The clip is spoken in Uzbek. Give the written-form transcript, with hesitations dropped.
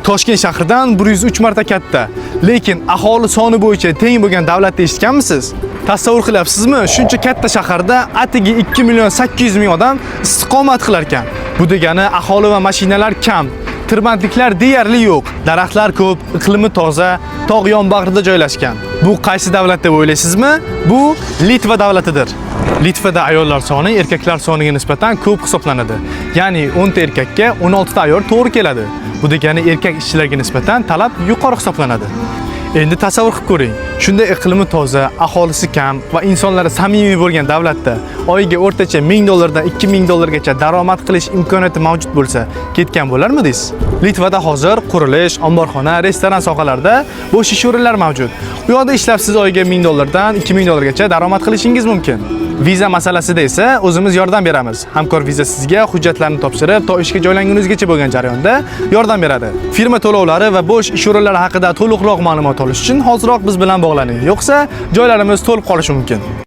Toshkent shahridan 103 marta katta, lekin aholi soni bo'yicha teng bo'lgan davlatni eshitganmisiz? Tasavvur qilyapsizmi? Shuncha katta shaharda atigi 2 million 800 ming odam istiqomat qilar ekan. Bu degani aholi va mashinalar kam, tirbandliklar deyarli yo'q, daraxtlar ko'p, iqlimi toza, tog' yonbag'rida joylashgan. Bu qaysi davlat deb o'ylaysizmi? Bu Litva davlatidir. Litvada ayollar soni erkaklar soniga nisbatan ko'p hisoblanadi. Ya'ni 10 ta erkakka 16 ta ayol to'g'ri keladi. Bu degani erkak ishchilarga nisbatan talab yuqori hisoblanadi. Endi tasavvur qilib ko'ring. Shunday iqlimi toza, aholisi kam va insonlari samimiy bo'lgan davlatda oyiga o'rtacha 1000 dollardan 2000 dollargacha daromad qilish imkoniyati mavjud bo'lsa, ketgan bo'larmidingiz? Litvada hozir qurilish, omborxona, restoran sohalarida bo'sh ish o'rinlari mavjud. U yoqda ishlab siz oyiga 1000 dollardan 2000 dollargacha daromad qilishingiz mumkin. Viza masalasida esa o'zimiz yordam beramiz. Hamkor viza sizga hujjatlarni topshirib, to ishga joylanguningizgacha bo'lgan jarayonda yordam beradi. Firma to'lovlari va bo'sh ish o'rinlari haqida to'liqroq ma'lumot olish uchun hoziroq biz bilan bog'laning. Yo'qsa joylarimiz to'lib qolishi mumkin.